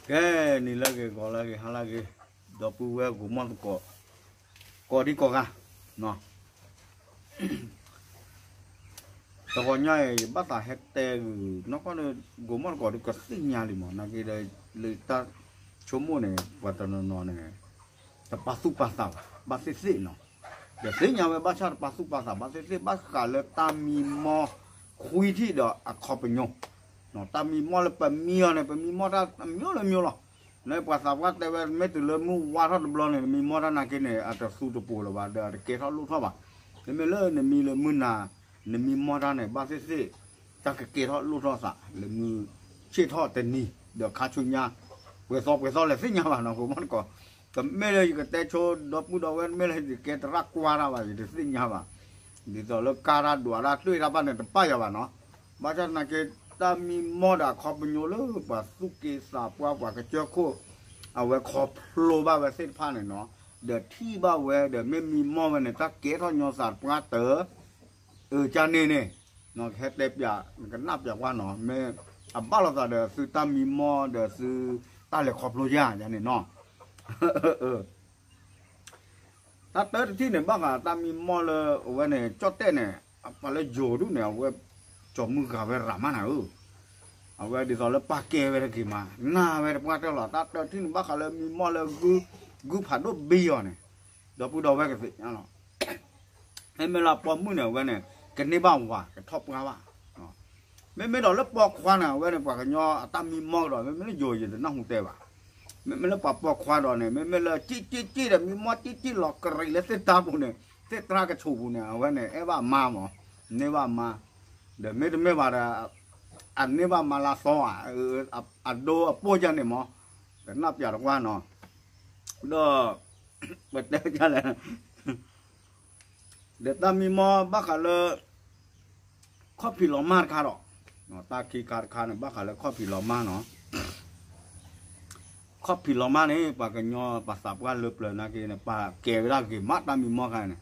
ကဲ, နံၤလၢအဂ့ၤ ဂီၤလၢအဂ့ၤ ဟါလၢအဂ့ၤ, ဒီပုၢ်ဝဲၢ်ဂီၤမီၢ်သကိး ကိးဒံကိးဂၤ, တဂီၤညါအံၤ ယဘၣ်သးဟဲတဲဂုာ်နီၢ်ကီၢ်ဒီး ဂီၤမီၢ်သကိးဒီးကသ့ၣ်ညါလံမး နာ်က့ဒီး လၢတၢ်ဆိကမိၣ်န့ၣ် ပှၤတနီၤနီၤန့ၣ် တပာ်သူၣ်ပာ်သးဘၣ် ဘၣ်သ့ၣ်သ့ၣ်နီၤ, ဒီးသ့ၣ်ညါဝဲဘၣ်ဆၣ်တပာ်သူၣ်ပာ်သးဘၣ်သ့ၣ်သ့ၣ် ဘၣ်ဃးလၢတၢ်မံမီၢ်ခွံထံၣ်ဒီးအခီပညီ, တၢ်မံမီၢ်လၢပမံအီၤန့ၣ် ပမံမီၢ်တၢ်အမျိုးလၢမျိုးလီၤ. လၢပှၤသးပှၢ်တဲဝဲ မ့ၢ်တုၤလၢမုၢ်ဝါထီၣ်တဘျီန့ၣ် နမံမီၢ်တၢ်နာ်က့န့ၣ် အတသူတပိၤလၢၤဘၣ် ဒီးအတကဲထီၣ်လိၣ်ထီၣ်ဘၣ်. မ့မ့ၢ်လၢနမံလၢမုၢ်နၤ နမံမီၢ်တၢ်န့ၣ် ဘၣ်သ့ၣ်သ့ၣ် တၢ်ကကဲထီၣ်လိၣ်ထီၣ်သး လၢမုၢ်ဆ့ၣ်ထီၣ်တနံၤ ဒီးခါဆူညါ ပှဲၤသီပှဲၤသီလဲၣ်သ့ၣ်ညါဘၣ်နီၤ ဂီၤမီၢ်သကိး, ကမ့ၢ်လၢယကတဲဆိဒီပုၢ်ဒီဝဲၢ် မ့ၢ်လၢယကဲတရၣ်ကွၢ်တၢ်ဘၣ် ယတသ့ၣ်ညါဘၣ်. ဒ်သိးလၢကါတၢ်ဒွးတၢ်တွ့ၣ်တၢ်ဘၣ်န့ၣ် တပာ်ယၤဘၣ်နီၤ. ဘၣ်ဆၣ်သနာ်က့ တၢ်မံမီၢ်ဒီးအခီပညီလၢပှၤသူၣ်က့သးပှၢ် ပှၤကစၢၢ်ခိၣ် အဝဲခီဖျိဘၣ်ဝဲသ့ၣ်တဖၣ်န့ၣ်နီၤ, ဒီးထံၣ်ဘၣ်ဝဲဒီးမ့ၢ်မံမီၢ်ဝဲန့ၣ် တၢ်ကဲထီၣ်ညီသးတပှၢ်တၢၢ် အၢ ကန့ၣ်န့ၣ် ကဟဲတဲပျး ကနၣ်ပျးကွၢ်နီၤ မ့ၢ်အဘၣ်လိာ်သးဒီးသုတၢ်မံမီၢ်ဒီးသုတၢ်လဲၤခီဖျိယါန့ၣ်နီၤ. တၢ်တၢတထံၣ်န့ၣ် ဘၣ်ဃးတၢ်မံမီၢ်လၢအဝဲန့ၣ် ကၠီၣ်တဲၣ်န့ၣ် ပှၤလၢယိၤဒူၣ်န့ၣ် အဝဲ ကၠီၤမုၢ်ဂၤဝဲရၤမးနၤဧၢ, အဝဲဒ်သိးလၢပာ်ကဲဝဲတဂ့ၤမး နာ်ဝဲတပှၢ်တၢၢ်လီၤ. တၢ်တၢတထံၣ်န့ၣ် ဘၣ်ဃးလၢမံမီၢ်လၢ ဂုၢ်ဖးဒိၣ်ဘံအီၤန့ၣ် ဒီပုၢ်ဒီဝဲၢ်ကသ့ၣ်ညါလီၤ. မ့မ့ၢ်လၢအပိာ်မုၣ်န့ၣ် အဝဲန့ၣ် ကန့ၢ်ဘၣ်ဝၤ ကထီၣ်ပှၢ်ဘၣ်. မ့မ့ၢ်ဒီးလၢပိာ်ခွါန့ၣ် အဝဲန့ၣ် ပှၤကညီအတၢ်မံမီၢ်ကဒီး မ့မ့ၢ်လၢယိၤယတနၢ်ဟူတဲဘၣ်. မ့မ့ၢ်လၢပှၤပိာ်ခွါဒီးန့ၣ် မ့မ့ၢ်လၢကံၣ်ကံၣ်ကံၣ်ဒီး မံမီၢ်ကံၣ်ကံၣ်လီၤကရံးလၢသ့ၣ်တၢ်ပူၤန့ၣ် သ့ၣ်တၢ်ကဆူးပူၤန့ၣ် အဝဲန့ၣ် အဲၣ်ဘၣ်အမါမး န့ၢ်ဘၣ်အမါ, ဒီးမ့တမ့ၢ်ဘၣ်ဒီး အန့ၢ်ဘၣ်မါလၢအသီဧါ အဒိအပိၢ်ယါန့ၣ်မး ကနၣ်ပျးတကွၢ်နီၤ. ဒီး ပတဲလဲၣ် ဒီးတၢ်မံမီၢ်ဘၣ်ဃးလၢ ခီၣ်ဖံးလီၤမၢ်တခါဒီး တၢ်ခံခါတခါန့ၣ် ဘၣ်ဃးလၢခီၣ်ဖံးလီၤမၢ်နီၤ. ခီၣ်ဖံးလီၤမၢ်န့ၣ် ပှၤကညီပှၤသးပှၢ်လၢပျၢၤနာ်က့န့ၣ် ပှၤကဲဝဲဒၣ်ဂ့ၤမးတၢ်မံမီၢ်ခါန့ၣ်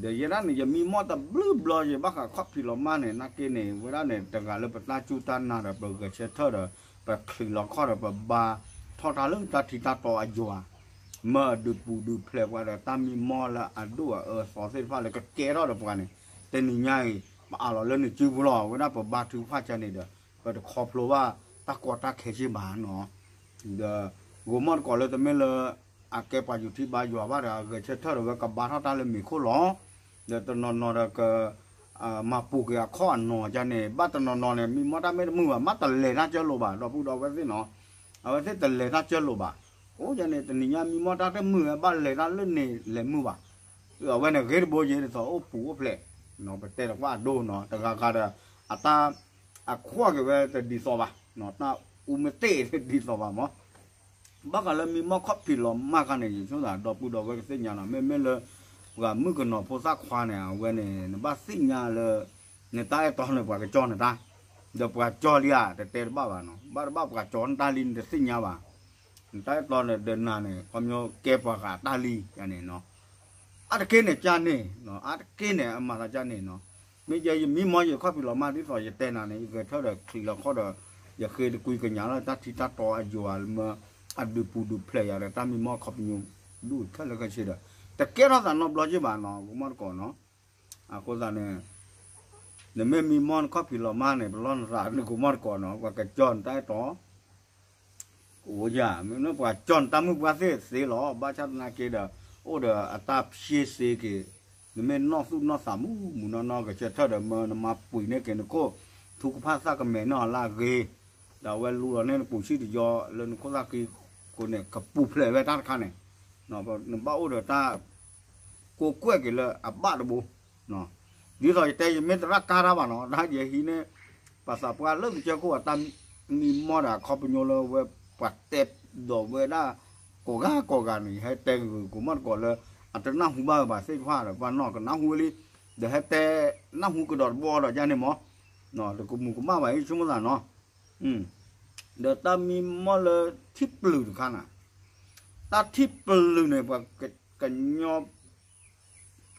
ဒီးယဲဒၣ်န့ၣ် ယမံမီၢ်တဘျုးဘျီယဘၣ်ဃးခီၣ်ဖံးလီၤမၢ်န့ၣ် နာ်က့န့ၣ် ဝဲဒၣ်န့ၣ် တဂၤလၢပတၢ်စူၢ်တၢ်နာ်ဒီး ပဂဲၤဆၢထၢၣ်ဒီး ပချုးလီၤခီၣ်ဒီး ပဘါထီၣ်တၢ်လၢတၢ်ထံတၢ်တီအယွၤ မၢအဒုးပူၤဒုးဖျဲးပှၤဒီး တၢ်မံမီၢ်လၢအဒိၣ်အအၢအသီသ့ၣ်တဖၣ်လၢကကဲထီၣ်ဒီးပှၤန့ၣ် တနံၤညါအံၤ ပအးလီၤလၢနစုပူၤလီၤ. ဝဲဒၣ်ပဘါထုကဖၣ်ကန့ၣ်ဒီး ပတခီဖျိဘၣ်တၢ်ကီတၢ်ခဲစ့ၢ်ဘၣ်နီၤ. ဒီးဂီၤမီၢ်တကိးလၢတမ့ၢ်လၢ အကဲပှၤယူၤထံဘါယွၤဘၣ်ဒီး အဂဲၤဆၢထၢၣ်ဒီးဝဲကဘါထီၣ်တၢ်လၢမ့ၤခိၣ်လီၤ. ဒီးတနီၤနီၤဒီးက မၤပူၤက့ၤအခီၣ်အနီၤကန့ၣ် ဘၣ်တနီၤနီၤန့ၣ် မံမီၢ်တၢ်မ့ၢ်တမုာ်ဘၣ် မ့ၢ်တလဲၤတၢ်ကၢလိာ်ဘၣ် ဒီပုၢ်ဒီဝဲၢ်သ့ၣ်နီၤ. အဝဲသ့ၣ်တလဲၤတၢ်ကၢလိာ်ဘၣ်. အိၣ်ယန့ၣ် တနံၤညါမံမီၢ်တၢ်တမုာ်ဝဲ ဘၣ်လဲၤတၢ်လၢန့ၣ်လဲၤမုာ်ဘၣ်. အဝဲန့ၣ်ဂ့ၤတဘိယဲဒ်သိးအိၣ်ပူၤအိၣ်ဖျဲး ပတဲတကွၢ်အဒိနီၤ တဂၤဂၤဒီး အတၢ် အခွီၣ်က့ၤဝဲတဒ်သိးဘၣ် တၢ်အူမ့ၢ်တ့ၢ်တဒ်သိးဘၣ်မး. ဘၣ်ဃးလၢမံမီၢ်ခီၣ်ဖံးလီၤမၢ်ခါန့ၣ် ယဆိသးဒီပုၢ်ဒီဝဲၢ်ကသ့ၣ်ညါနီၤ မ့မ့ၢ်လၢ ပှၤမုၣ်ကနီၤဖိသၣ်ခွါန့ၣ် အဝဲန့ၣ် နဘၣ်သ့ၣ်ညါလၢ နတၢ်အဲၣ်တီန့ၣ် ပှၤကကၠီနတၢ် ဒီးပှၤကၠီလံဧါ တတဲတဘၣ်ဘၣ်နီၤ ဘၣ်တဘၣ်ပှၤကၠီနတၢ်လံနတသ့ၣ်ညါဘၣ်. နတၢ်အဲၣ်တီန့ၣ် ဒီးနၤန့ၣ် ခီပညီကဲပှၤဃးတၢ်လံယန့ၣ်နီၤ. အါတက့ၢ်န့ၣ်ကန့ၣ် အါတက့ၢ်န့ၣ် အမၤသးကန့ၣ်နီၤ. မ့ၢ်ယဲယမံမီၢ်ယခီၣ်ဖံးလီၤမၢ်ဒ်သိးယတဲနၤန့ၣ် ယဂဲၤဆၢထၢၣ်ဒီးချုးလီၤခီၣ်ဒီး ယဃ့တကွံကညးလၢတၢ်ထံတၢ်တီအယွၤလၢမၢ အဒုးပူၤဒုးဖျဲးယၤဒီးတၢ်မံမီၢ်ခီပညီ ဒူၣ်ခဲလၢာ်ခဲဆ့ဒီး တကဲထီၣ်သးနီတဘျီက့ၢ်ဘၣ်နီၤ ဂီၤမီၢ်တကိးနီၤ. အဃိသတးန့ၣ် နမ့ၢ်မံမီၢ်နခီၣ်ဖံးလီၤမၢ်န့ၣ် ပလီၢ်နသးနဂီၤမီၢ်တကိးနီၤ ပှၤကကၠီနတၢ်အဲၣ်တီ ကအိၣ်ယၤ မ့ၢ်ပှၤကၠီနတၢ်မုၢ်ပှၢ်သ့ၣ်သ့လီၤ ဘၣ်ဆၣ်သနာ်က့ဒီး အိၣ်ဒီးအတၢ်ဖျ့စ့က့ၤ နမ့ၢ်နီၢ်သူၣ်နီၢ်သးမူးမူးနီၢ်နီၢ် ဂဲၤဆၢထၢၣ်ဒီးမၢနမၤပှ့ၤန့ၢ်က့ၤနခိၣ် ထူကဖၣ်သၣ်ကမဲာ်န့ၢ်အီၤလၢအဂ့ၤ ဒီးအဝဲလူလီၤန့ၢ်နပူၤဆံၣ်တယီလၢနခိၣ်သၣ်ဃံအဃိန့ၣ် ကပူၤဖျဲးဝဲတၢ်တခါန့ၣ် နဘၣ်အိၣ်ဒီးတၢ် ကိးကွဲၢ်က့ၤလၢအဘၣ်တဘိ ဒ်သိးယတဲ ယမ့ၢ်သရၣ်ကါတၢ်ဘၣ်နီၤ တၢ်ယဟံးန့ၢ် ပှၤသးပှၢ်လၢကစၢၢ်ခိၣ်အတၢ်မံမီၢ်ဒီးအခီပညီလၢဝဲ ပှၤတဲဒီးဝဲဒၣ် ကိးဂၤကိးဂၤန့ၣ် ယဟဲတဲဂ့ၤဂ့ၤ ကိးမီၢ်တကိးလၢ အတနၢ်ဟူဘၣ်ဝဲဘၣ်သ့ၣ်တဖၣ်ဒီး ပှၤနီၢ်ကနၢ်ဟူဝဲလံ ဒီးဟဲတဲနၢ်ဟူကဒီးတဘျီဒီးယါန့ၣ်မး တကမူၤကမၣ်ဘၣ်အံၤ ဆိကမိၣ်သးနီၤ ဒီးတၢ်မံမီၢ်လၢထံပျုၤတခါန့ၣ် တၢ်ထံပျုၤန့ၣ် ပှၤကညီ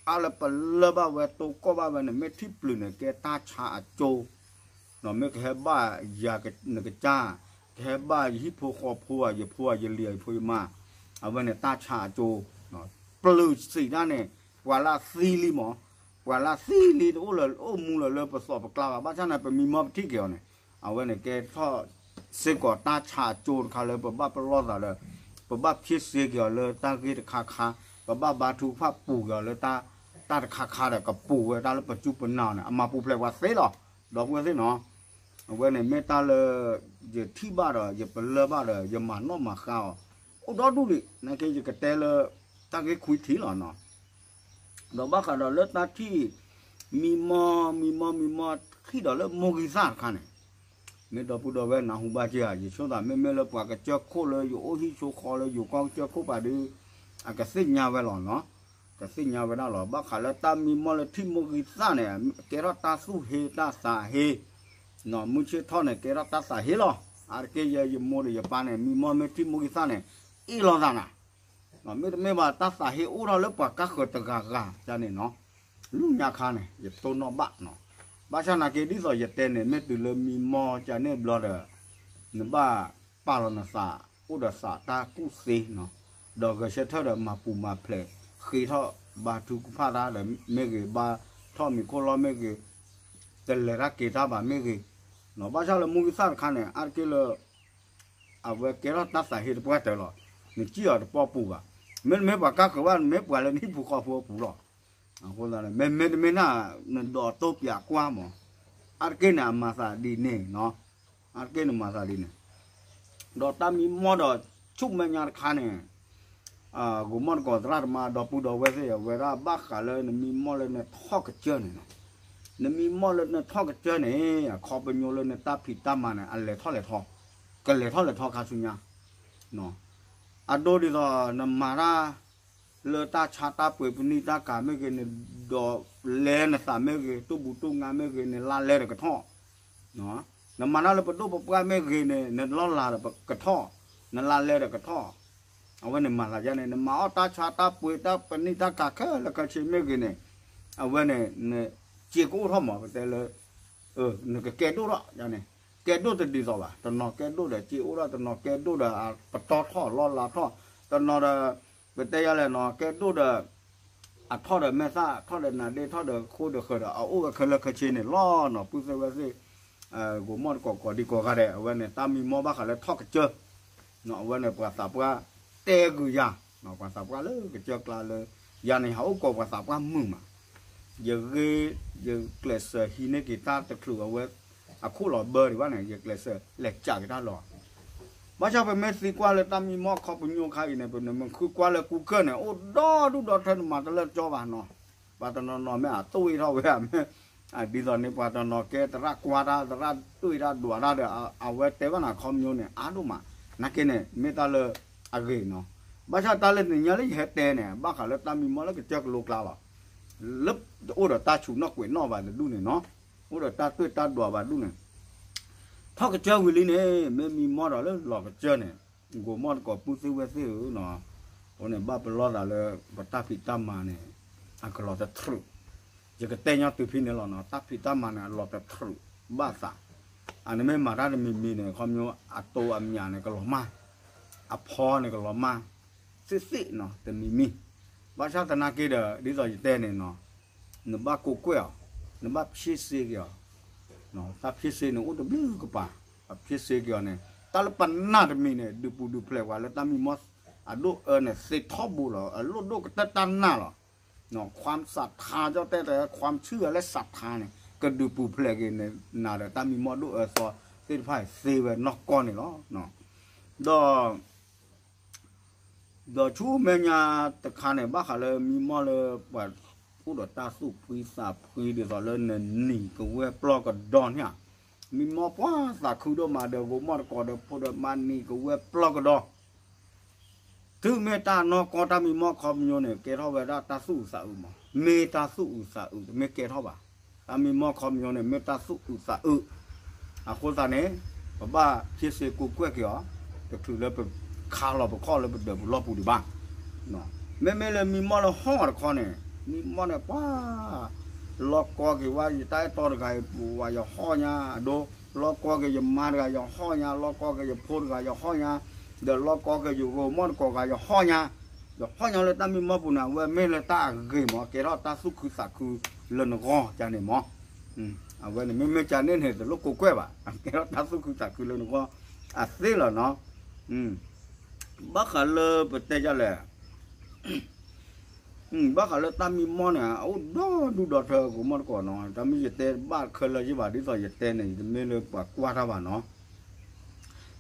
အါလၢပလၢၢ်ဘၣ်ဝဲ တိကီၢ်ဘၣ်ဝဲန့ၣ် မ့ၢ်ထံပျုၤန့ၣ် ကဲတၢ်ဆါအကၠိ မ့ၢ်ကဟဲဘၣ်ယၤနကစၢ် ကဟဲဘၣ်ယဟံၣ်ဖိဃီဖိဧါ, ယဖိဧါ, ယလံၤဧါ, ယဖိယမါ, အဝဲန့ၣ်တၢ်ဆါအကၠိ, ပျၢၤစံးတၢ်န့ၣ် ပှၤလၢသံလံမး, ပှၤလၢသံလံတအိၣ်လၢအိၣ်မူလၢၤလၢပသီၣ်ပကျါဘၣ်, ဘၣ်ဆၣ်န့ၣ် ပမံမီၢ်ပထံၣ်က့ၤအီၤန့ၣ်, အဝဲန့ၣ်ကဲထီၣ်စ့ၢ်ကီးတၢ်ဆါအကၠိတခါလၢပဘၣ်ပလီၢ်သးဒီး ပဘၣ်ဖ့စ့က့ၤအီၤလၢတၢ်ဂ့ၢ်တခါခါ, ပဘၣ်ဘါထုကဖၣ်ပူၤက့ၤအီၤလၢ တၢ်တခါခါဒီး ကပူၤဝဲတၢ်လၢပစုပူၤနၤန့ၣ် အမၤပူၤဖျဲးပှၤသ့လီၤ. ဒီပုၢ်ဝဲၢ်သ့ၣ်နီၤ, အဝဲန့ၣ်မ့ၢ်တၢ်လၢ ယထံၣ်ဘၣ်ဒီး ယပလၢၢ်ဘၣ်ဒီး ယမၤနီၣ်မၤဃါအီၤ အိၣ်ဒီဒူၣ်ဒံး, နာ်က့ယကတဲလၢ တၢ်ဂ့ၢ်ခွံထံၣ်လီၤနီၤ. ဒီးဘၣ်ဃးဒီးလၢတၢ်ထံၣ် မံမီၢ် မံမီၢ် မံမီၢ် ထံၣ်ဒီးလၢမိၢ်ဂံၢ်သၣ်တခါန့ၣ်, မ့ၢ်ဒီပုၢ်ဒီဝဲၢ်နၢ်ဟူဘၣ်က့ၤဧါ, ယဆိသးမ့မ့ၢ်လၢပှၤကစၢၢ်ခိၣ်လၢယအိၣ်ဟံၣ်ဆိဃီလၢယိၤကီၢ်ကစၢၢ်ခိၣ်ပာ်ဒုး အကသ့ၣ်ညါဝဲလီၤနီၤ, ကသ့ၣ်ညါဝဲဒၣ်လီၤ. ဘၣ်ဃးလၢတၢ်မံမီၢ်လၢထံၣ်မိၢ်ဂံၢ်သၣ်န့ၣ် ကဲထီၣ်တၢ်သူၣ်ဟ့တၢ်သးဟ့, မုၢ်ဆ့ၣ်ထီၣ်န့ၣ် ကဲထီၣ်တၢ်သးဟ့လီၤ. အါတက့ၢ်ယဲယမိၢ်ဒီးယပၢ်န့ၣ် မံမီၢ်မ့ၢ်ထံၣ်မိၢ်ဂံၢ်သၣ်န့ၣ် အ့ၣ်လိာ်သးနၤ မ့တမ့ၢ်ဘၣ် တၢ်သးဟ့အိၣ်ထီၣ်လၢပှၤကါဃၢၤတဂၤဂၤန့ၣ်နီၤ, လူညါခါန့ၣ် ယတိၢ်နီၣ်ဘၣ်နီၤ. ဘၣ်ဆၣ်နာ်က့ဒ်သိးယတဲန့ၣ် မ့ၢ်တုၤလၢမံမီၢ်ကန့ၣ်ဘျီဒီး နဘၣ်ပာ်လီၤနသး အိၣ်ဒီးသးတၢ်ကူၣ်သ့နီၤ, ဒီးဂဲၤဆၢထၢၣ်ဒီးမၤပူၤမၤဖျဲး ဃ့ထီၣ်ဘါထုကဖၣ်တၢ်ဒီးမ့ၢ်ဂ့ၤ, ဘါထီၣ်မံၤခိၣ်လီၢ်မ့ၢ်ဂ့ၤ, တလဲၤတၢ်က့ၤတၢ်ဘၣ်မ့ၢ်ဂ့ၤ, ဘၣ်ဆၣ်လၢမိၢ်ဂံၢ်သၣ်တခါန့ၣ် အါတက့ၢ်လၢ အဝဲကဲထီၣ်တၢ်သးဟ့တပှၢ်တၢၢ်လီၤ. နစံၣ်အီၤတပီၢ်ပူၤဘၣ်. မ့တမ့ၢ်ပှၤကါဃၢၤဘၣ် မ့ၢ်ပှၤလၢနဟံၣ်ဖိဃီဖိအပူၤလီၤ. အဃိသတးန့ၣ် မ့မ့ၢ်တမ့ၢ်နၤ နဒိးတိပၠးကွၢ်မး. အါတက့ၢ်န့ၣ် အမၤသးဒ်န့ၣ်နီၤ. အါတက့ၢ်န့ၣ်မၤသးဒ်န့ၣ်. ဒီးတၢ်မံမီၢ်ဒီးဆူမဲာ်ညါတခါန့ၣ် ဂိၤမီၢ်တကိးသရၣ်သမါ ဒီပုၢ်ဒီဝဲၢ်သ့ၣ် အဝဲဒၣ်ဘၣ်ဃးလၢနမံမီၢ်လၢနထီၣ်ကစၢၢ်န့ၣ်နီၤ. နမံမီၢ်လၢနထီၣ်ကစၢၢ်န့ၣ် အခီပညီလၢနတၢ်ဖံးတၢ်မၤန့ၣ် အလဲၤထီၣ်လဲၤထီ, ကလဲၤထီၣ်လဲၤထီခါဆူညါ အဒိဒ်သိးနမၤတၢ် လၢတၢ်ဆါတၢ်ပှ့ၤပနံာ်တၢ်ကၤမ့ၢ်ဂ့ၤ, နဒိးလဲနသးမ့ၢ်ဂ့ၤ, တူၢ်ဘူးတူၢ်ငါမ့ၢ်ဂ့ၤ, နလါလဲဒီးကထီၣ် နမၤတၢ်လၢပဒိၣ်ပပှၢ်မ့ၢ်ဂ့ၤန့ၣ် နလီၢ်လၤဒီးကထီၣ်, နလါလဲဒီးကထီၣ်. အဝဲန့ၣ်မၤသးဒ်န့ၣ် နမၤအီၣ်တၢ်ဆါတၢ်ပှ့ၤတၢ်ပနံာ်တၢ်ကၤခဲလၢာ်ခဲဆ့မ့ၢ်ဂ့ၤန့ၣ်, အဝဲန့ၣ် နစ့ကအိၣ်ထီၣ်မး ပတဲလၢ နကကဲဒိၣ်ထီၣ်န့ၣ်, ကဲဒိၣ်တဒ်သိးဘၣ်. တနီၤကဲဒိၣ်ဒီးစ့အိၣ်ထီၣ်, တနီၤကဲဒိၣ်ဒီးပတီၢ်ထီၣ်လီၢ်လၤထီၣ်, တနီၤဒီး ပတဲယၤလဲၣ်နီၤ ကဲဒိၣ်ဒီး အထီၣ်ဒီးမဲာ်သၣ်, ထီၣ်ဒီးနါဒ့, ထီၣ်ဒီးဃိဒီးဃၢၤဒီး အအိၣ်ဝဲခဲလၢာ်ခဲဆ့န့ၣ်လီၤနီၤ. ပုၢ်သ့ၣ်ဝဲၢ်သ့ၣ် ဂိၤမီၢ်တကိးကိးဒံကိးဂၤဒဲး အဝဲန့ၣ် တၢ်မံမီၢ်ဘၣ်ဃးလၢထီၣ်ကစၢၢ် အဝဲန့ၣ် ပှၤသးပှၢ်တဲဂုာ်ယၤ, ပှၤသးပှၢ်လၢကစၢၢ်ကျါလၢ ယၤန့ၣ် ဟးအိၣ်ကိးပှၤသးပှၢ်မုာ်မး, ယဂ့ၤ ယကျဲးစၢးဟံးန့ၢ်က့ၤတၢ်တချုးအဝဲ အခိၣ်လီၤဘၢဒံးဘၣ်န့ၣ် ယကျဲးစၢးလဲၤကးက့ၤတၢ်လီၤ. ဘၣ်ဆၣ်ပမ့ၢ်သံကွၢ်လၢတၢ်မံမီၢ်ခီပညီခါအံၤန့ၣ် ပနမ့ၢ်ဃုကွၢ်လၢ Google န့ၣ် အိၣ်ဒီဒူၣ်ဒီထၢ နမၤတလၢတကၠီဘၣ်နီၤ. ပှၤတနီၤနီၤမ့ၢ်အတူၢ်အ့ၣ်ထီၣ်ဝဲမ့ၢ် ဒ်သိးန့ၣ် ပှၤတနီၤကဲသရၣ်ကွၢ်တၢ် သရၣ်တူၢ်အ့ၣ်တၢ်ဒွးတၢ်ဒီး အဝဲတဲဘၣ်နၤခီပညီန့ၣ် အါဒိၣ်မး, နာ်က့န့ၣ် မ့ၢ်တၢ်လၢအဂ့ၤနီၤ. ဘၣ်ဆၣ်တၢ်လၢနညါလၢယဟဲတဲန့ၣ် ဘၣ်ဃးလၢတၢ်မံမီၢ်လၢကစၢၢ်ကလိကျါလီၤ. လၢတအိၣ်ဒီးတၢ်ဆူးနီၣ်ကွဲးနီၣ်ဘၣ်တဒူၣ်န့ၣ်နီၤ, အိၣ်ဒီးတၢ်တူၢ်တၢ်ဒွးဘၣ်ဒူၣ်န့ၣ် ထီၣ်ကစၢၢ်ဝံၤလံန့ၣ် မ့ၢ်မံမီၢ်ဒီးလၢလီၤကစၢၢ်န့ၣ် ဂိၤမီၢ်တကိးပုၢ်သ့ၣ်ဝဲၢ်သ့ၣ်ဧၢနီၤ, အဃိန့ၣ် ဘၣ်ပလီၢ်သးလၢ ပတၢ်ဖံးတၢ်မၤန့ၣ် အကလီၤတထြူး, ယကတဲညီတုၤဖဲန့ၣ်လီၤနီၤ, တၢ်ဖံးတၢ်မၤန့ၣ် အလီၤတထြူးဘၣ်သး, အနမ့ၢ်မၤတၢ်တမံၤမံၤန့ၣ် ခီပညီ အတိအမျးန့ၣ် ကလီၤမၢ်, အဖီန့ၣ်ကလီၤမၢ်, သ့ၣ်သ့ၣ်နီၤ တမံၤမံၤ, ဘၣ်ဆၣ်သနာ်က့ဒီး ဒ်သိးယတဲန့ၣ်နီၤ နဘၣ်ကိးကွဲၢ်အီၤ, နဘၣ်ဖြေရှင်းက့ၤအီၤ, တၢ်ဖြေရှင်းန့ၣ် အိၣ်တဘျုးကပၤ, အဖြေရှင်းက့ၤအီၤန့ၣ် တၢ်လၢပနၢ်တမံၤန့ၣ် ဒုးပူၤဒုးဖျဲးပှၤလၢတၢ်မံမီၢ်အဒိၣ်အၢန့ၣ် သ့ထီဘိလီၤ, အလိၣ်ဒိၣ်ကတၢၢ်တၢ်နၢ်လီၤ. ความศรัทธา ကၠီတဲတဲ ความเชื่อและศรัทธาန့ၣ် ကဒုးပူၤဖျဲးက့ၤန့ၣ် နၤဒီးတၢ်မံမီၢ်ဒိၣ်အၢသီသ့ၣ်တဖၣ်သ့ဝဲနီၢ်ကီၢ်န့ၣ်လီၤ. ဒီး ဒီးဆူမဲာ်ညါတခါန့ၣ် ဘၣ်ဃးလၢမံမီၢ်လၢပှၤအိၣ်ဒီးတၢ်သူၣ်ဖှံသးဖှံဒ်သိးလၢနနံၤကဝဲၢ်ပျီၢ်ကဒီးန့ၣ်ဧါ, မံမီၢ်ပှၤသးခုဒိၣ်မးဒီး ဂိၤမီၢ်တကိးဒီးဖိဒီးမါနံၤကဝဲၢ်ပျီၢ်ကဒီး တုၤမ့ၢ်တၢ်နီၢ်ကီၢ်တၢ်မံမီၢ်ခီပညီန့ၣ် ကဲထီၣ်ဝဲဒၣ်တၢ်သူၣ်အုးသးအုးမး, မ့ၢ်တၢ်သူၣ်အုးသးအုး တမ့ၢ်ကဲထီၣ်ဘၣ်. တၢ်မံမီၢ်ခီပညီန့ၣ် မ့ၢ်တၢ်သူၣ်အုးသးအုး, အဃိသတးန့ၣ် ပဘၣ်ဖြေရှင်းကိးကွဲၢ်က့ၤအီၤ, တချုးလၢပခါလီၤပခီၣ်လၢပဒၢးပလီၢ်ပူၤဒံးဘၣ်. မ့မ့ၢ်လၢမံမီၢ်လၢဟီၣ်တခီန့ၣ် မံမီၢ်န့ၣ်ပှၤ လီၤကီက့ၤဝဲ ယတၢ်အဲၣ်တီတဂၤအံၤ ပဝဲယဟီၣ်ညါအဒိ လီၢ်ကီက့ၤယမါတဂၤယဟီၣ်ညါ, လီၢ်ကီက့ၤယဖိတဂၤယဟီၣ်ညါ, ဒီးလီၢ်ကီက့ၤယဂိၤမီၢ်တကိးဂၤယဟီၣ်ညါ, ယဟီၣ်ညါလၢတၢ်မံမီၢ်ပူၤန့ၣ် အဝဲမ့ၢ်လၢတၢ်အဂ့ၤမး ကဲထီၣ်တၢ်သူၣ်ခုသးခုလၢနဂီၢ်ကန့ၣ်မး, အဝဲန့ၣ်မ့မ့ၢ်ကန့ၣ်န့ၣ် တလိၣ်ကိးကွဲၢ်ဘၣ်, ကဲထီၣ်တၢ်သူၣ်ခုသးခုလၢနဂီၢ်အသ့လီၤနီၤ. ဘၣ်ဃးလၢပတဲဒ်လဲၣ် ဘၣ်ဃးလၢတၢ်မံမီၢ်န့ၣ် အအိၣ်ဒီဒူၣ်ဒီထၢ ဂိၤမီၢ်တကိးနီၤ, တၢ်မ့ၢ်ယတဲဘၣ်ခဲလၢာ်ယ့ၢ်ဘၣ် ဒ်သိးယတဲန့ၣ် ယတမ့ၢ်လၢပှၤကွၢ်တၢ်ဘၣ်နီၤ,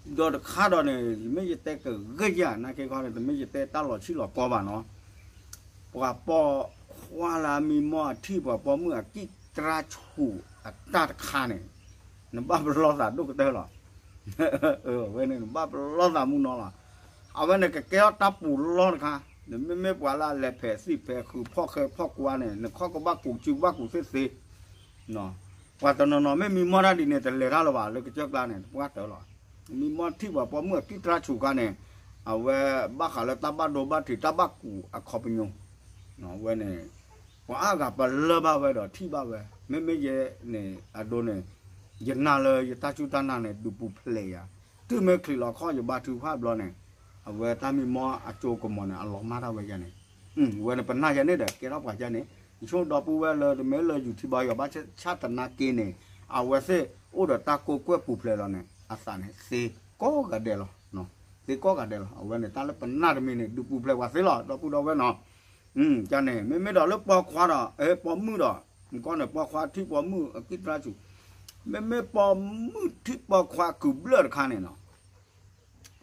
ဒီးတခါဒီးန့ၣ် ယမ့ၢ်ယတဲကဂ့ၢ်ယၤ နာ်က့ခီန့ၣ် တမ့ၢ်ယတဲတၢ်လီၤဆံၣ်လီၤကီဘၣ်နီၤ, ပှၤပိာ်ခွါလၢအမံမီၢ်အထံၣ် ပှၤပိာ်မုၣ်အကံၢ်တြါဆူၣ်အတၢ်တခါန့ၣ် နဘၣ်ပလီၢ်သးဒိၣ်ကတၢၢ်လီၤ. အဝဲန့ၣ် နဘၣ်ပလီၢ်သးမုၢ်နီၤလီၤ. အဝဲန့ၣ်ကကဲထီၣ်တၢ်ပူၤလီၢ်တခါ, နမ့မ့ၢ်ပှၤလၢအလဲၤဖဲးသံၣ်ဖဲးဃုာ် ဖီၣ်ဃဲဖီၣ်ကွါန့ၣ် နခီၣ်ကဘၣ်ကူးစုကဘၣ်ကူးသ့သ့, ပှၤတနီၤနီၤမ့ၢ်မံမီၢ်တၢ်ဒ်န့ၣ် တလဲၤတၢ်လၢၤဘၣ် လၢကစၢၢ်ကျါန့ၣ် တပှၢ်တၢၢ်လီၤ. မံမီၢ်ထံၣ်ပှၤပိာ်မုၣ်အကံၢ်တြါဆူၣ်ခါန့ၣ် အဝဲဘၣ်ဃးလၢတၢ်ဘၣ်ဒိဘၣ်ထံး တၢ်ဘၣ်ကူးအခီပညီ, အဝဲန့ၣ် ပှၤအါဂၤပလၢၢ်ဘၣ်ဝဲဒီးထံၣ်ဘၣ်ဝဲ, မ့မ့ၢ်ယဲန့ၣ် အဒိန့ၣ် ယနာ်လၢယတၢ်စူၢ်တၢ်နာ်န့ၣ် ဒုးပူၤဖျဲးယၤ, တုၤမ့ၢ်ချံးလီၤခီၣ်ယဘါထုကဖၣ်ဘျီန့ၣ် အဝဲတၢ်မံမီၢ်အစိကမီၤန့ၣ် အလီၤမၢ်တၢ်ဝဲယၤန့ၣ်, ဝဲန့ၣ်ပနာ်ယၤန့ၣ်ဒီး ကဲထီၣ်ပှၤယၤန့ၣ် ယဆိဒီပုၢ်ဝဲၢ်လၢတမ့ၢ်လၢယူၤထံဘါယွၤဘၣ်ဆၣ်သနာ်က့န့ၣ် အဝဲသ့ၣ်အိၣ်ဒီးတၢ်ကိးကွဲၢ်ပူၤဖျဲးလီၤန့ၣ် အသးန့ၣ်သ့ကိးဂၤဒဲးလီၤ. သ့ကိးဂၤဒဲးလီၤ. အဝဲန့ၣ်တၢ်လၢပနာ်တမံၤန့ၣ် ဒုးပူၤဖျဲးပှၤသ့လီၤ ဒီပုၢ်ဒီဝဲၢ်နီၤ. န့ၣ် မ့မ့ၢ်ဒီးလၢပိာ်ခွါဒီး ပိာ်မုၣ်ဒီး မ့ၢ်ကီန့ၣ် ပိာ်ခွါထံၣ်ပိာ်မုၣ်အကံၢ်တြါဆူၣ်, မ့မ့ၢ်ပိာ်မုၣ်ထံၣ်ပိာ်ခွါကုၤဘျၢၣ်တခါန့ၣ်နီၤ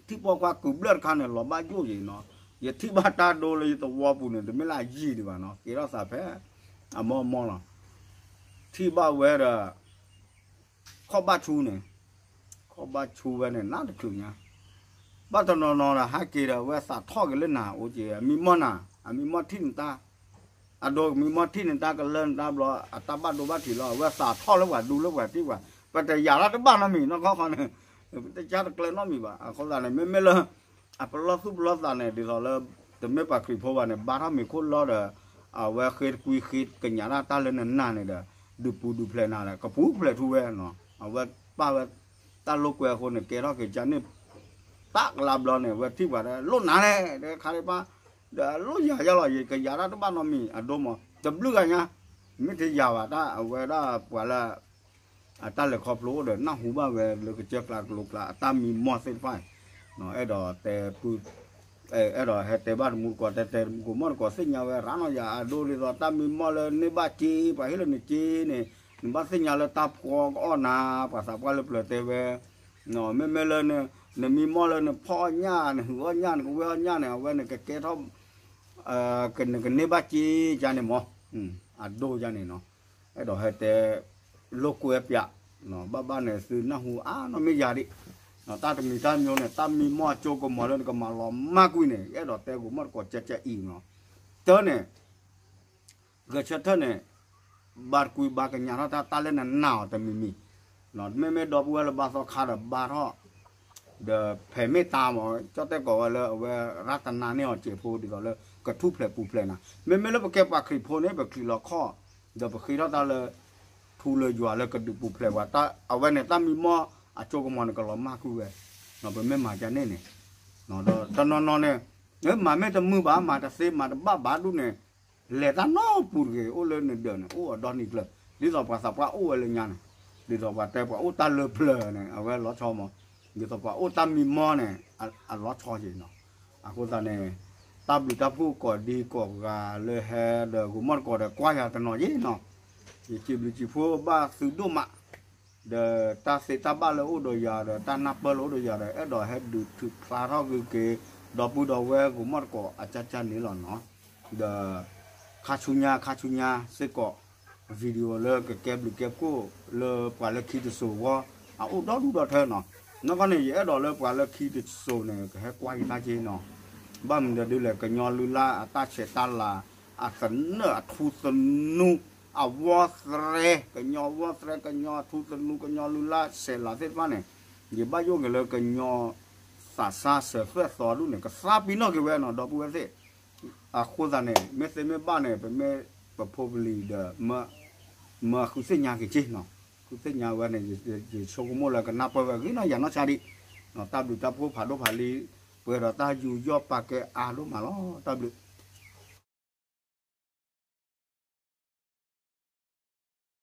ထံၣ်ပိာ်ခွါကုၤဘျၢၣ်တခါန့ၣ် လီၤဘၣ်ယိၣ်ယံၤနီၤ, ယထံၣ်ဘၣ်တၢ်ဒိလၢယသဝီပူၤန့ၣ် တမ့ၢ်လၢအယံာ်ဒံးဘၣ်နီၤ ကဲထီၣ်သးဖဲ အမိၢ်အမိၢ်လီၤ. ထံၣ်ဘၣ်ဝဲဒီး ခီၣ်ဘၣ်ဆူန့ၣ်, ခီၣ်ဘၣ်ဆူဝဲန့ၣ် နးတချုးညါ, ဘၣ်တနီၤနီၤဒီးဟဲက့ၤဒီး အဝဲသးထီၣ်က့ၤလၢနၤအိၣ်က့ၤ အမံမီၢ်နၤ, အမံမီၢ်ထံၣ်နတၢ်, အဒိမံမီၢ်ထံၣ်နတၢ်ကလၢနတၢ်ဘျီ အတၢ်ဘၣ်ဒိဘၣ်ထံးလီၤ အဝဲသးထီၣ်လၢပှၤဒူလၢပှၤထံၣ်ပှၤ, ပတယာ်လၢတဘၣ်နီတမံၤနီၢ်ခီဃီန့ၣ်, ပတကါတကျဲနီတမံၤဘၣ် အဃိသတးန့ၣ် မ့မ့ၢ်လၢ အပလီၢ်သူၣ်ပလီၢ်သးန့ၣ် ဒ်သိးလၢ တမ့ၢ်ပှၤခရံာ်ဖိဘၣ်န့ၣ် ဘါထီၣ်မ့ၤခိၣ်လီဒီး အဝဲဃ့တကွံဃ့ကညးတၢ်တၢ်လၢနနာ်န့ၣ်ဒီး ဒုးပူၤဒုးဖျဲးနၤဒီး ကပူၤဖျဲးထူဝဲနီၤ, အဝဲပာ်ဝဲ တၢ်လိာ်ကွဲအဃိန့ၣ် ကဲထီၣ်က့ၤကန့ၣ် တၢ်ကလါဘျီန့ၣ် အဝဲထံၣ်ပှၤဒီး လိၣ်နၤလဲၣ် ဒီးခါဒံးပၢ် ဒီးလိၣ်ယၤယါလီၤ ယကယၤတၢ်တဘၣ်နီတမံၤ အဒိမး တဘျုးဂၤညါ မ့ၢ်တယၤဘၣ်တၢ် အဝဲဒၣ်ပှၤလၢ အတၢ်လဲၤခီဖျိအိၣ်ဒီး နၢ်ဟူဘၣ်ဝဲလၢကစၢၢ်ကျါကလိကျါ အတၢ်မံမီၢ်သ့ၣ်တဖၣ်န့ၣ် အဲၣ်ဒိးတဲပု အဲၣ်ဒိးဟဲတဲဘၣ်တမူတကိး တဲတဲတမူတကိး မီၢ်တကိးသ့ၣ်ညါဝဲ ရၤနီၢ်ယၤအဒိဒ်သိး တၢ်မံမီၢ်လၢန့ၢ်ဘၣ်စ့ ပှၤဟ့ၣ်လၢနစ့န့ၣ် နဘၣ်သ့ၣ်ညါလၢတၢ်ဖှီကအီၣ်နၤ ပှၤသးပှၢ်လၢပျၢၤတဲဝဲ မ့မ့ၢ်လၢ နမံမီၢ်လၢနဖီၣ်အီၣ်ညၣ် နဟုးအီၣ်ညၣ် နကဝဲၢ်အီၣ်ညၣ်န့ၣ် အဝဲန့ၣ်ကကဲထီၣ် နကန့ၢ်ဘၣ်စ့ကန့ၣ်မး အဒိယါန့ၣ်နီၤ အဲၣ်ဒိးဟဲတဲ လိာ်ကွဲပၠး ဘၣ်ဘၣ်န့ၣ် သုနၢ်ဟူအါနီၢ်မ့ၢ်ယၤဒံး တၢ်တမံၤတၢ်မံၤန့ၣ် တၢ်မံမီၢ်အစိကမီၤလၢနကမၤလီၤမၢ်ကွံာ်န့ၣ် အဲၣ်ဒိးတဲဂိၤမီၢ်တကိးကဲကဲအံၤနီၤ တၢ်န့ၣ် ဂဲၤဆၢထၢၣ်န့ၣ် ဘၣ်တကွံဘၣ်ကညးထီၣ်တၢ်တၢ်လၢနနာ်အီၤတမံၤမံၤ မ့မ့ၢ်ဒီပုၢ်ဝဲၢ်လၢဘါသီခါဒီးဘါထီၣ် ဒီးဖဲမ့ၢ်တၢ်မး ကၠီၣ်တဲၣ်ကိးဝဲလၢအဝဲရတနာန့ၢ်အီၤစဲးဖိဒ်သိးလၢ ကထူၣ်ဖျဲးပူၤဖျဲးနၤ မ့မ့ၢ်လၢပကဲပှၤခရံာ်ဖိန့ၣ် ပချံးလီၤခီၣ် ဒီးပဃ့ထီၣ်တၢ်လၢ ထူလၢယွၤလၢကဒုးပူၤဖျဲးပှၤ အဝဲန့ၣ်တၢ်မံမီၢ်အစိကမီၤန့ၣ် ကလီၤမၢ်ကွံာ်ဝဲ ပမ့ၢ်မၤကန့ၣ်န့ၣ် ဒီးတနီၤနီၤန့ၣ် မၤမ့ၢ်တမုာ်ဘၣ် မၤတသ့မၤတဘၣ်ဘၣ်ဒူၣ်န့ၣ် လဲၤတၢ်နီတပူၤတဂ့ၤ အိၣ်လၢနဒၢးန့ၣ် အိၣ်အီၤဒီနံၤကျၢၤ ဒ်သိးပှၤသးပှၢ်အိၣ်ဝဲလၢညါန့ၣ် ဒ်သိးပှၤတဲပှၤအိၣ်တၢ်လၢပျၢၤန့ၣ် အဝဲလီၤဆီမး ဒ်သိးပှၤအိၣ်တၢ်မံမီၢ်န့ၣ် အလီၤဆီက့ၤနီၤ အဃိသတးန့ၣ် တၢ်ဘျုးတၢ်ဖှိၣ်ကိးဒံကိးဂၤလၢဟဲဒီးဂိၤမီၢ်တကိးဒီးကွၢ်ယၤတနီၤယ့နီၤ ယစံးဘျုးစံးဖှိၣ်ဘၣ်သုဒိၣ်မး ဒီးတၢ်သ့တၢ်ဘၣ်လၢအိၣ်ဒီးယၤဒီး တၢ်နၢ်ပၢၢ်လၢအိၣ်ဒီးယၤဒီး အဲၣ်ဒိးဟဲဒုးထုးဖျါထီၣ်ဂ့ၤက့ၤ ဒီပုၢ်ဒီဝဲၢ်ဂိၤမီၢ်တကိးအကၢ်ကၢ်န့ၣ်လီၤနီၤ ဒီး ခါဆူညါ ခါဆူညါစ့ၢ်ကီး video လၢကကဲဘျုးကဲဖှိၣ်လၢပှၤလၢခံတစိၤဝီ အအိၣ်ဒီဒူၣ်ဒီထၢနီၤ နီၢ်ကီၢ်န့ၣ် ယအဲၣ်ဒိးလၢပှၤလၢခံတစိၤန့ၣ် ကဟဲကွၢ်ယတၢ်က့နီၤ ဘၣ်မနုၤဒ်လဲၣ် ကညီလုၢ်လၢ်အတၢ်ဆဲးတၢ်လၤ အသနၢၣ်အထူသနူ အဝီသရဲ ကညီဝီသရဲ ကညီအထူသနူ ကညီလုၢ်လၢ်ဆဲးလၤသ့ၣ်တဖၣ်န့ၣ် ယဘၣ်ယိၣ်က့ၤလၢကညီ သးစၢ်စၢၤသွဲၣ်သီဒူၣ်န့ၣ် ကသါပ့ၤနီၣ်က့ၤဝဲနီၤ ဒီပုၢ်ဝဲၢ်သ့ၣ် အဃိသတးန့ၣ် မ့ၢ်သ့မ့ၢ်ဘၣ်န့ၣ် ပမ့ၢ်ပဖိပလံၤဒီး မၢဃုသ့ၣ်ညါက့ၤက့နီၤ သ့ၣ်ညါဝဲန့ၣ် ယဆိကမိၣ်လၢကနၢ်ပၢၢ်ဝဲဂ့ၤနီၢ်ယၤနီၢ်ဆါဒံး, တၢ်ဘျုးတၢ်ဖှိၣ်ဖးဒိၣ်ဖးလံ, ပှဲၤဒီးတၢ်ယူးယီၣ်ပာ်ကဲအါဒိၣ်မးလီၤ. တၢ်ဘျုး.